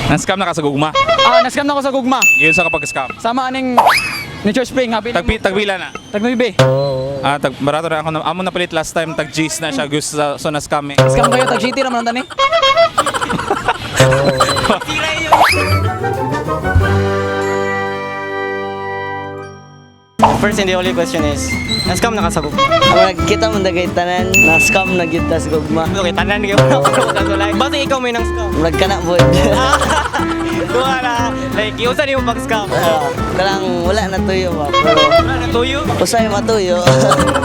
Na-scam na ka sa gugma. Ah, na-scam na ako sa gugma. Giunsa ka pag-scam? Sama aning Nature Spring, happy. Tagpila na. Tag 9. Ah, tag barato ra ako na amo napalit last time, tag G's na siya gusto so na scam eh. Scam kayo, tag GT raman tani. First and the only question is, na-scam na ka sa gugma? Murag kita man dagay tanan na scam na gyud tas gugma. Okay, tanan kayo wala ko kasulay. Basta ikaw may nang scam. Murag kana pod. Duha na. Like, iusa nimo pag-scam. Ah, Kalang wala na tuyo ba pero Wala na tuyo. usay matuyo.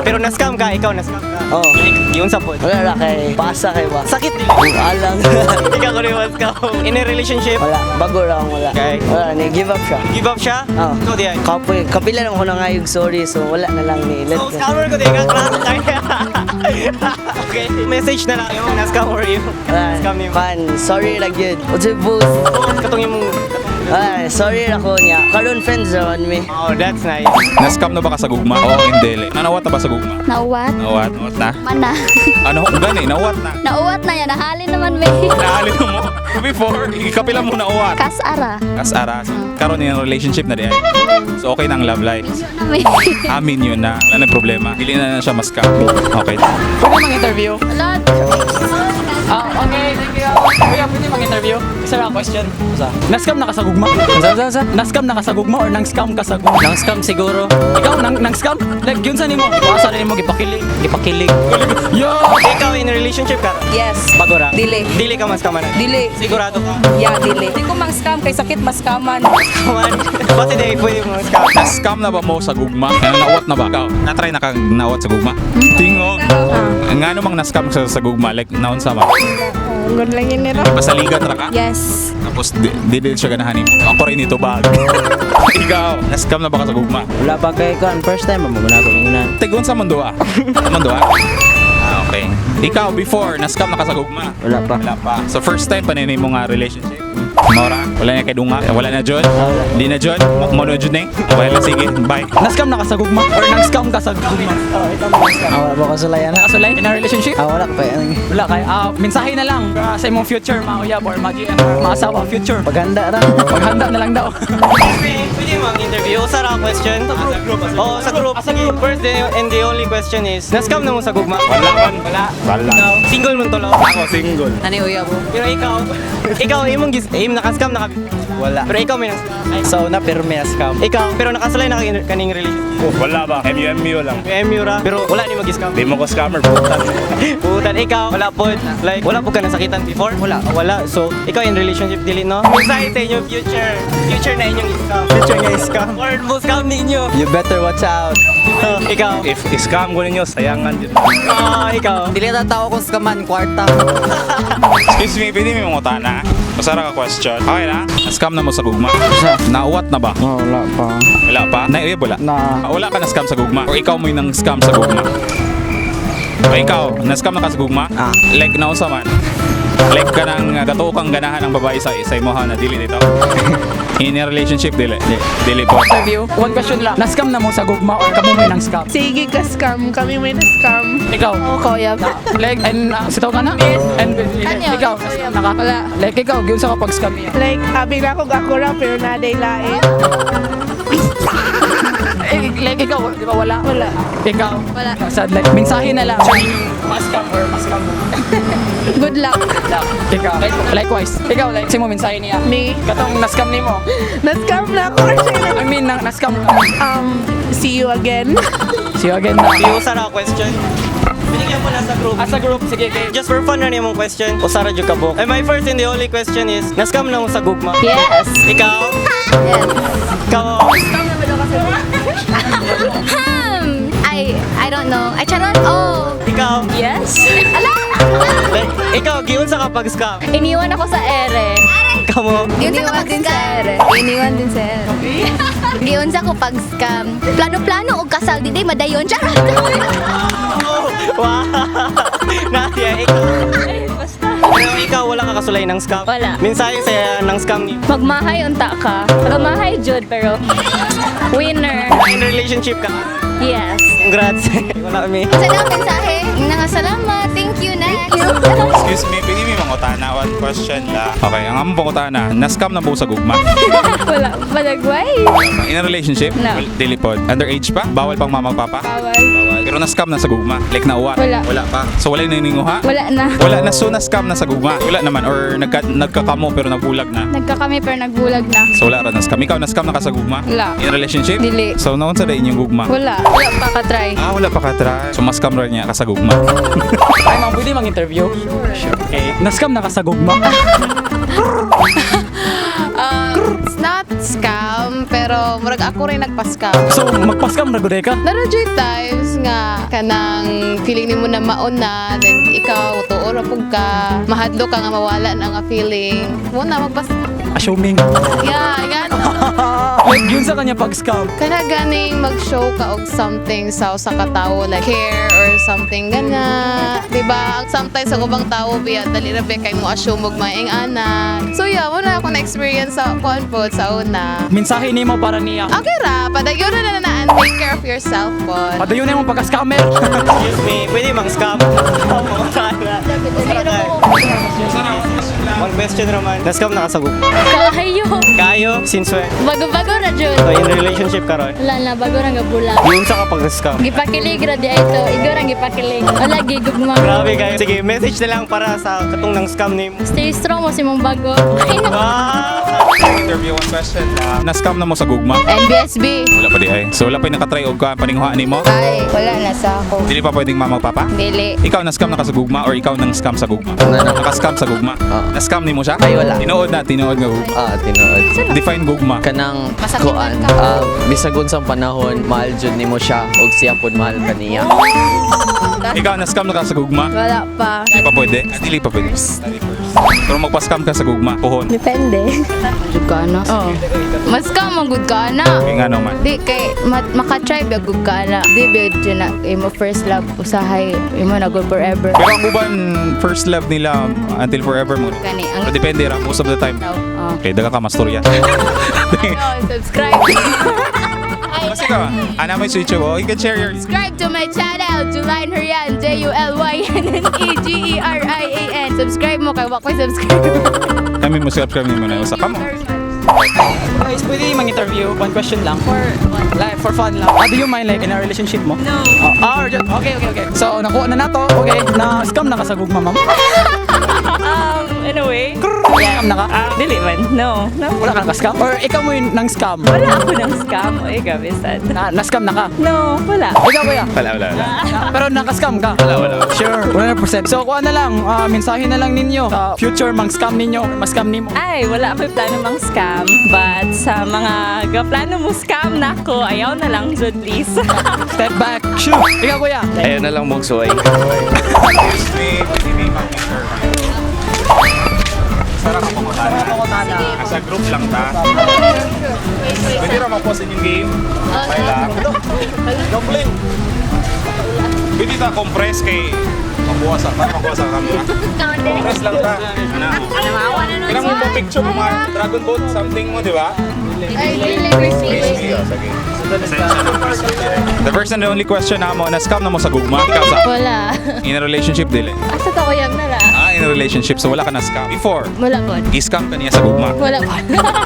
Pero na-scam ka, ikaw na-scam ka. Oh. Like, giunsa pod. Wala ra kay pasa kay ba. Sakit din. Alang. Ikaw ko rin scam. In a relationship, Wala, bago ra akong wala. Okay. Wala ni give up siya. Give up siya? Oh. Ikaw di ay. Kapoy, kapila naman ko nangayog sorry, so wala na lang ni let So, go. scammer ko di ka. Klaro tayo. Okay, message na lang yung na-scam or yung Wala, scam nimo. Pan, sorry ra gyud. Unsay boost? Oh, katong imong Wala, sorry ra ko niya. Karon friends ra man mi. Oh, that's nice. Na-scam na ba ka sa gugma? Oo, hindi. Nanawat na ba sa gugma? Nauwat? Nawat, nawat na. Mana. Ano gani, nawat na. Nauwat na yan. Nahalin naman may. Naalin mo. Before, ikapila mo na uwat. Kasara. Kasara. Karon yung relationship na di ay. So okay na ang love life. Na may. Amin yun na wala na problema. Dili na na siya ma-scam. Okay. Pwede mang-interview? Wala. Ah, okay, thank you. Kuya, pwede mang-interview? Isa lang question. Usa. Na-scam na ka sa gugma? Usa, usa, usa. Na-scam na ka sa gugma or nang scam ka sa gugma? Nang scam siguro. Ikaw, nang scam? Like, yun sa nimo. Asa na nimo gipakilig. Gipakilig. Yo! Ikaw in a relationship ka? Yes. Bago ra? Dili. Dili ka mas-scam na? Dili. Sigurado ka? Yeah, dili. Di ko mang-scam kay sakit maskaman. Kaman. Basta di pwede mo scam. Na-scam na ba mo sa gugma? Ano, nauwat na ba? Ikaw, na-try na kang nauwat sa gugma? Tingog. Nga namang na-scam sa gugma? Like, naon sa ma? Good lang yun nila. Pasaligan ra ka? Yes. Tapos, di siya ganahan nimo. Ako rin ito bag. Ikaw, na-scam na ba ka sa gugma? Wala pa kay kan first time mo na ako ingnan. Tigon sa mundo ah. Mundo ah. Ah, okay. Ikaw, before, na-scam na ka sa gugma? Wala pa. Wala pa. So, first time pa mo nga relationship? Mora? Wala na kay Dunga? Wala na John? Di na John? Mo na John eh? Okay lang, sige. Bye. Na-scam na ka sa gugma or nang scam ka sa gugma? Ah, wala pa ko sulayan. Nakasulay in a relationship? Ah, wala pa. Wala kay ah, mensahe na lang sa imong future mga uyab or mga GM or mga asawa future. Paghanda ra. Paghanda na lang daw. Pwede mo ang interview. Usa ra ang question. Sa group. Oh, sa group. Sa group. First and the only question is, na-scam na mo sa gugma? Wala man. Wala. Wala. Ikaw, single mo tulo. Ako, single. Ano yung uyab? Pero ikaw, ikaw imong gis im naka-scam na ka. Wala. Pero ikaw may nang-scam. So na pirmi na scam. Ikaw, pero nakasulay na kaning relationship. Oh, wala ba? MU-MU lang. MU ra, pero wala ni mag-scam. Di mo ko scammer, putan. Putan, ikaw, wala po. Like, wala po ka nasakitan before? Wala. Wala. So, ikaw in relationship dili, no? Mensahe sa inyong future. Future na inyong scam. Future nga scam. Or mo scam ninyo. You better watch out. Oh, ikaw. If scam ko ninyo, sayangan din. Oh, ikaw. Dili na tao kung scaman kwarta. Excuse me, pwede may mangutana? Masara ka question. Okay na? Na-scam na mo sa gugma? Nauwat na ba? Oh, wala pa. Wala pa? Nauyab wala? Na. Ah, wala ka na-scam sa gugma? Or ikaw mo yung nang-scam sa gugma? O ikaw, na-scam na ka sa gugma? Ah. Like, naunsa man? Like ka nang gatuo kang ganahan ng babae sa imoha na dili dito? In a relationship, dili? Dili po. Interview, one question lang. Na-scam na mo sa gugma or kamo may nang scam? Sige ka scam. Kami may na-scam. Ikaw. Oo, kuya. Like, and si tawag ka na? And Ano? ikaw, na-scam na ka? Wala. Like ikaw, giun sa kapag scam niya. Like, abi na ako ako ra pero naday lain. Eh, like ikaw, di ba wala? Wala. Ikaw? Wala. Sad like, mensahe na lang. Siya yung ma-scam or ma-scam mo. Good luck. Ikaw. Likewise. Ikaw, like, si mo mensahe niya. Me. Katong na-scam nimo. Na-scam na ako. Or siya na- I mean, na-scam ka. See you again. See you again na. Usa ra ang question. Binigyan ko na sa group. As a group, sige, kay. Just for fun na nimong question. Usa ra jud ka buok. And my first and the only question is, na-scam na mo sa gugma? Yes. Ikaw? Yes. Ikaw? I don't know. I charot. Oh. Ikaw? Yes. Ala! Like, ikaw, giunsa ka pag-scam? Iniwan ako sa ere. Ikaw mo? Iniwan din sa ere. Iniwan din sa ere. Giunsa ko pag scam. Plano-plano og kasal di day madayon charot. Oh, wow! Nadia, ikaw. Basta. Pero ikaw, wala ka kasulay ng scam? Wala. Mensahe sa ng scam ni Magmahay unta ka. Magmahay jud pero winner. In relationship ka? Yes. Congrats. Wala mi. Sa na mensahe? Nga salamat. Thank you. Next. Excuse me, pwede mi mangutana? One question la. Okay, ang among pangutana, na-scam na ba sa gugma? Wala. Palagway. In a relationship? No. Well, dili pod. Underage pa? Bawal pang mama papa? Bawal. Bawal. Pero na-scam na sa gugma. Like nauwa? Wala. Wala pa. So wala na ninguha? Wala na. Wala na, so na-scam na sa gugma. Wala naman or nagkakamo pero nabulag na. Nagkakami pero nagbulag na. So wala ra na-scam. Ikaw, na-scam na ka sa gugma? Wala. In a relationship? Dili. So naon sa inyong gugma? Wala. Wala pa ka-try. Ah, wala pa ka-try. So mas-scam ra niya ka sa gugma. Ay, ma'am, pwede mag-interview? Sure. Okay. Na-scam na ka sa gugma? It's not scam, pero murag ako rin nagpa-scam. So, magpa-scam na gud ka? Nara jud times nga kanang feeling nimo na maon na, then ikaw tuo ra pug ka, mahadlok ka nga mawala na nga feeling. Mo na magpas. Assuming. Yeah, yan. Like, yun sa kanya pag-scam. Kana ganing mag-show ka og something sa usa ka tawo, like care or something gana. 'Di ba? Ang sometimes sa ubang tawo biya dali ra biya kay mo assume og maing ana. So yeah, mo na ako na experience sa kuan pod sa una. Mensahe nimo para niya. Okay ra, padayon na na na and take care of yourself pod. Padayon na imong pagka-scammer. Excuse me, pwede mang scam? Mangutana. One question naman. Na-scam na ka sa gugma? Kayo. Kayo, since when? Bago-bago ra jud. So in relationship karon. Wala na, bago ra nga bulag. Yun sa kapag scam. Gipakilig ra di ay to. Igo ra gipakilig. Wala gigugma. Grabe kayo. Sige, message na lang para sa katong ng scam name. Stay strong mo si mong bago. Wow! Interview, one question la. Na-scam na mo sa gugma? NBSB. Wala pa di ay. So wala pa yung nakatry og ka paninguha nimo? Ay, wala na sa ako. Dili pa pwedeng mama papa? Dili. Ikaw na-scam na ka sa gugma or ikaw nang scam sa gugma? Na. Naka-scam sa gugma? Na-scam nimo siya? Ay, wala. Tinuod na, tinuod nga gugma. Ah, tinuod. Define gugma. Kanang Masakitan kuan, ka. ah, bisag unsang panahon, mahal jud nimo siya ug siya pod mahal kaniya. Ikaw na-scam na ka sa gugma? Wala pa. Dili pa pwede? Ah, dili pa pwede. Dili first. Pero magpa-scam ka sa gugma, puhon. Depende. Good ka na. Oo. Mas ka man good ka na. Kaya nga naman. Di kay maka-try ba good ka na. Di ba dyan na imo first love usahay imo na good forever. Pero ang uban, first love nila until forever mo. Gani ang Pero depende ra, most of the time. tao. Oh. Okay, daga ka mastorya. Oh, subscribe. Kasi ka, ana may switch oh. You can share your Subscribe to my channel, July Herian, Julynne Egerian. Subscribe mo kay wa ko'y subscribe. Kami mo subscribe nimo na usa ka mo. Guys, pwede mag-interview? One question lang. For like, for fun lang. Do you mind like in a relationship mo? No. Oh, ah, or okay. So, nakuha na nato. Okay, na-scam na ka sa gugma, ma'am. In a way, Scam na ka? ah, dili man. No, no. Wala ka naka-scam? Or ikaw mo yung nang scam? Wala ako ng scam. Oy, gabi sad. Na-scam na ka? No, wala. Ikaw, kuya? Wala, wala, wala. Pero naka-scam ka? Wala, wala. Sure, 100%. So, kuha na lang, mensahe na lang ninyo sa future mang scam ninyo or mas-scam nimo. Ay, wala ako'y plano mang scam. But sa mga gaplano mo scam nako, ayaw na lang jud, please. Step back. Shoo! Ikaw, kuya. Ayaw na lang magsuway. Excuse me, pwede may mag-interview. Sara ka pangutana. As a group lang ta. Pwede ra ma-pause inyong game. Okay lang. Pwede ta compress kay makuha sa para makuha sa camera. Compress lang ta. Ano? Kailangan mo pa picture mo mga Dragon Boat something mo, di ba? Ay, dili crispy. The first and the only question na mo, na-scam na mo sa gugma? Ikaw sa Wala. in a relationship dili. Asa to kuyang na ra? Ah, in a relationship so wala ka na scam. Before, Wala po. i-scam ka niya sa gugma. Wala po.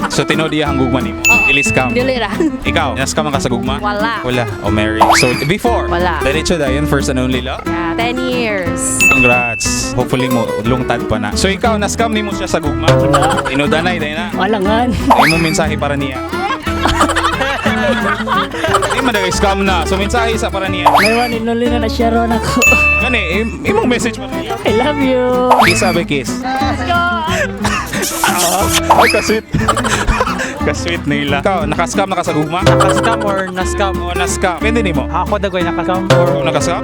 So tinuod iya ang gugma nimo. Dili scam. Dili ra. Ikaw, na-scam ka sa gugma? Wala. Wala. O Mary. So before, Wala. Diretso dayon, first and only love. Yeah, 10 years. Congrats. Hopefully mo lungtad pa na. So ikaw, na-scam nimo siya sa gugma? Wala. Tinuod anay, dayon na. Alangan. Ay mo mensahe para niya. Hindi man dagay scam na. So mensahe sa para niya. May one inuli na na-share ako. Gani, imong message para niya. I love you. Kiss sabi kiss. Let's go. Ay, ka-sweet. Ka-sweet nila. Ikaw, naka-scam na ka sa gugma? Naka-scam or na-scam? O na-scam? Pwede nimo. Ako dagoy naka-scam or Ikaw naka-scam?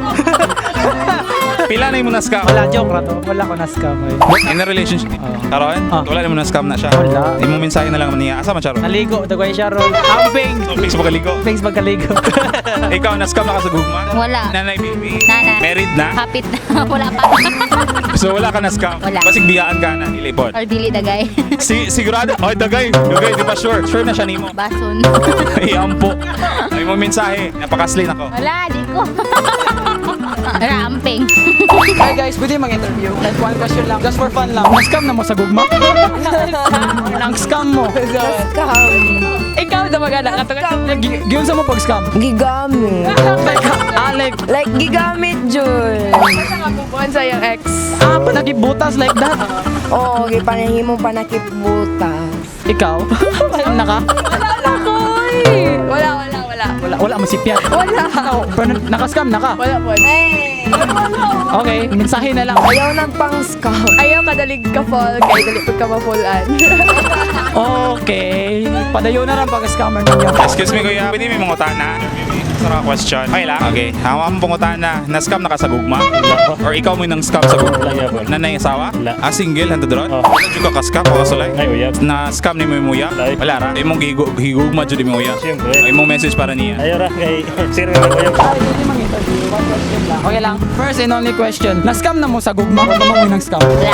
Pila na imo na scam? Wala, joke ra to. Wala ko na scam eh. In a relationship. Karon? Ah. Wala na mo na scam na siya. Wala. Imo mensahe na lang man niya. Asa man siya ron? Naligo, dagway siya ron. Amping! So, please magaligo. Thanks pagkaligo. Ikaw, na-scam na ka sa gugma? Wala. Nanay baby? Nana. Married na? Hapit na. Wala pa. So wala ka na scam? Wala. Basig biyaan ka na, nilipod. Or dili dagay. Si sigurado. Ay, dagay. Dagay, di pa sure. Sure na siya nimo. Bason. Ay, ampo. Ay mo mensahe. Napakaslin ako. Wala, di ko. Ramping. Hi guys, pwede mag-interview? Like one question lang, just for fun lang. Na-scam na mo sa gugma? Nang scam mo. Scam. Ikaw na mag-anak ka. Giyon sa mo pag-scam? Gigamit. Like, like, Like, gigamit, Jun. Buwan sa iyang ex. Panagibutas like that. Oo, oh, gipanahimo panakipbutas. Ikaw? Wala na ka? Wala na ko eh. Wala, wala, wala. Wala, wala mo sipyat. Wala. Pero naka-scam na ka? Wala po. Okay, mensahe na lang. Ayaw ng pang-scam. Ayaw kadalig ka fall, kay dali pag ka ma-fallan. Okay. Padayo na lang pag-scammer ninyo. Excuse me, kuya. Pwede may mangutana? Sarap question. Okay lang? Okay. Ang among pangutana, na-scam na ka sa gugma? Or ikaw mo nang scam sa gugma? Wala. Nanay asawa? Wala. Ah, single, hantod ron? Oh. Wala jud ka ka-scam o kasulay? Ay, uyab. Na-scam ni mo yung uyab? Ay. Wala ra. Imong higugma jud imong uyab. Siyempre. Imong message para niya. Ayaw ra kay sir nga uyab. Ay, pwede mag-interview. One question lang. Okay lang. First and only question. Na-scam na mo sa gugma? O mo nang scam? Wala.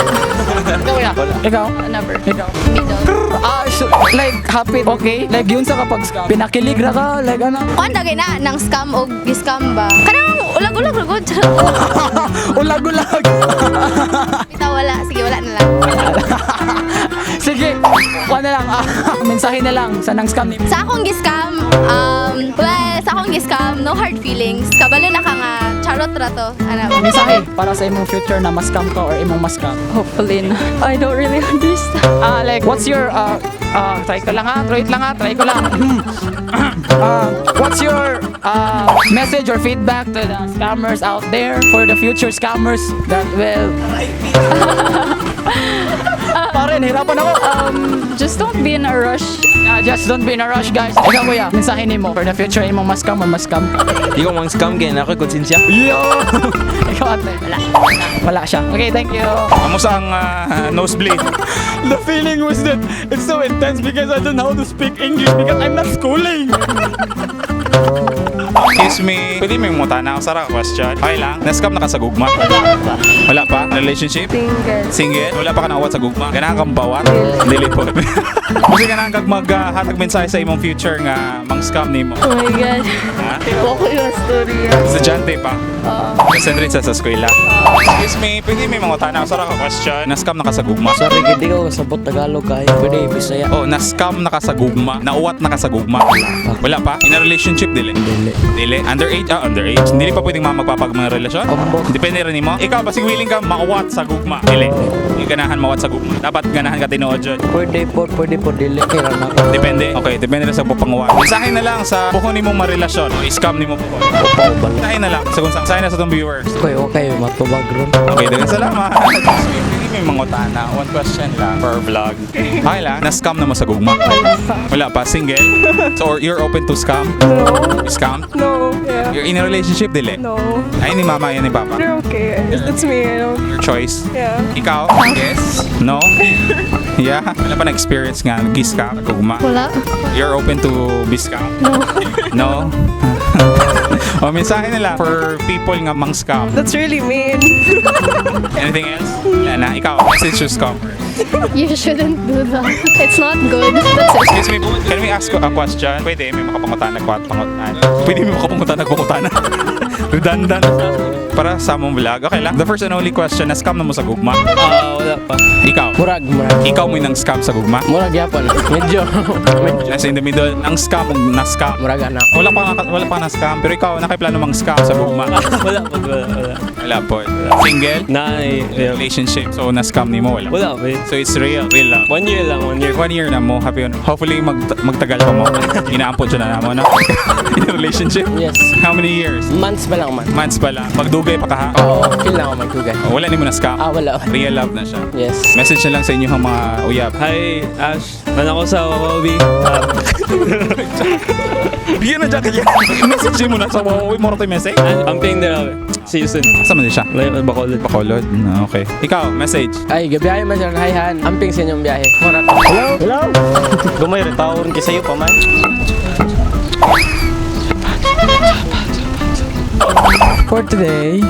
Ikaw, kuya? Ikaw? Never. Ikaw? Middle. Ah, so, like, happy, okay? Like, yun sa kapag scam. Pinakilig ra ka, like, ano? Kuan dagay na nang scam og gi-scam ba? Kanang ulag-ulag ra gud. Ulag-ulag. Bitaw wala. Sige, wala na lang. Sige, kuha na lang. Mensahe na lang sa nang scam ni Sa akong gi-scam, well, sa akong gi-scam, no hard feelings. Kabalo na ka nga, charot ra to. Ano? Mensahe para sa imong future na mas-scam ka or imong mas-scam. Hopefully not. I don't really understand. Ah, like, what's your, try ko lang ha, try it lang ha, try ko lang. What's your message or feedback to the scammers out there for the future scammers that will... Pare, nahirapan ako. Just don't be in a rush. Just don't be in a rush, guys. Ikaw, kuya, mensahe nimo for the future imong mas-scam or mas-scam. Di ko mang scam kay na ako konsensya. Yo! Ikaw, ate. Wala. Wala siya. Okay, thank you. Kamusta ang nosebleed? The feeling was that it's so intense because I don't know how to speak English because I'm not schooling. Excuse me. Pwede may mangutana. Sara ka question. Okay lang. Na-scam na ka sa gugma? Wala pa. Relationship? Single. Single? Wala pa ka naawat sa gugma? Ganahan kang bawat? Dili po. Kasi ganahan kag maghatag mensahe sa imong future nga mang scam nimo. Oh my God. Ha? Ako yung story. Estudyante pa. Send rin sa eskwela. Excuse me, pwede may mangutana. Sara ka question. Na-scam na ka sa gugma? Sorry, hindi ko sabot Tagalog kayo. Pwede Bisaya. Oh, na-scam na ka sa gugma. Nauwat na ka sa gugma. Wala pa? In a relationship, dili? Dili. Dili. Underage? Ah, underage. Hindi pa pwedeng magpapag mga relasyon? Opo. Depende rin nimo. Ikaw, basig willing ka mauwat sa gugma. Dili. Hindi ganahan mauwat sa gugma. Dapat ganahan ka tinuod jud. Pwede po, dili. Kaya na ako. Depende. Okay, depende na sa panguwat. Mensahe na lang sa buko nimong marelasyon o scam nimo buko. Opo, bala. Mensahe na lang sa kung sa na sa tong viewers. Okay, matubag ron. Okay, daghang salamat. Pwede may mangutana. One question lang per vlog. Okay lang. Na-scam na mo sa gugma? Wala pa. Single? So, or you're open to scam? No. Scam? No. Yeah. You're in a relationship, dili? No. Ay, ni mama, yan ni papa. They're okay. It's me. I don't, Your choice. yeah. Ikaw? Yes? No? Yeah? Wala pa na-experience nga nag-scam, gugma? Wala. You're open to be scam? No. No? O, mensahe na lang for people nga mang scam. That's really mean. Anything else? Wala na. Ikaw, message to scammers. You shouldn't do that. It's not good. That's it. Excuse me, can we ask a question? Pwede, may makapangutana ko at pangutana. Pwede may makapangutana pangutana. Dandan. Para sa among vlog. Okay lang. The first and only question, na-scam na mo sa gugma? Ah, wala pa. Ikaw? Murag, murag. Ikaw mo yung scam sa gugma? Murag yapon. Medyo. Medyo. Nasa in the middle, ang scam ug na-scam. Murag anak. Wala pa na scam, pero ikaw nakaplano mang scam sa gugma. Wala pa, wala, wala. Wala po. Single? Na, yeah. Relationship. So na-scam nimo wala. Wala pa. So it's real, real love. One year lang, one year. One year na mo, happy on. Hopefully magtagal pa mo. Inaampon siya na namo, no? In a relationship? Yes. How many years? Months pa lang man. Months pa lang. Magdugay Magdugay pa ka ha? Oo, feel lang ako magdugay. Oh, wala nimo na scam. Ah, wala. Real love na siya. Yes. Message na lang sa inyong mga uyab. Hi, Ash. Man ako sa Wawawi. Bigyan na dyan kaya. Message mo na sa Wawawi mo rin message. Amping na. See you soon. Asa man siya? Bacolod. Bacolod. Ah, okay. Ikaw, message. Ay, gabiyahe man sir. Hi, Han. Amping sa inyong biyahe. Mura. Hello? Gumay, retawon kisayo pa man. For today,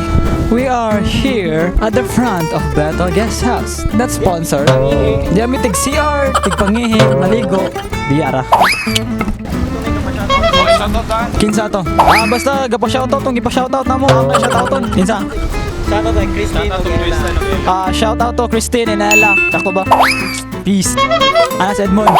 we are here at the front of Bethel Guest House. That's sponsor. Di ami tig CR, tig pangihi, maligo, diara. Kinsa to? Ah, basta gapa shoutout tong gipa shoutout na mo ang shoutouton. Kinsa? Shoutout kay Christine. Ah, shoutout to Christine and Ella. Sakto ba? Peace. Ana si Edmond.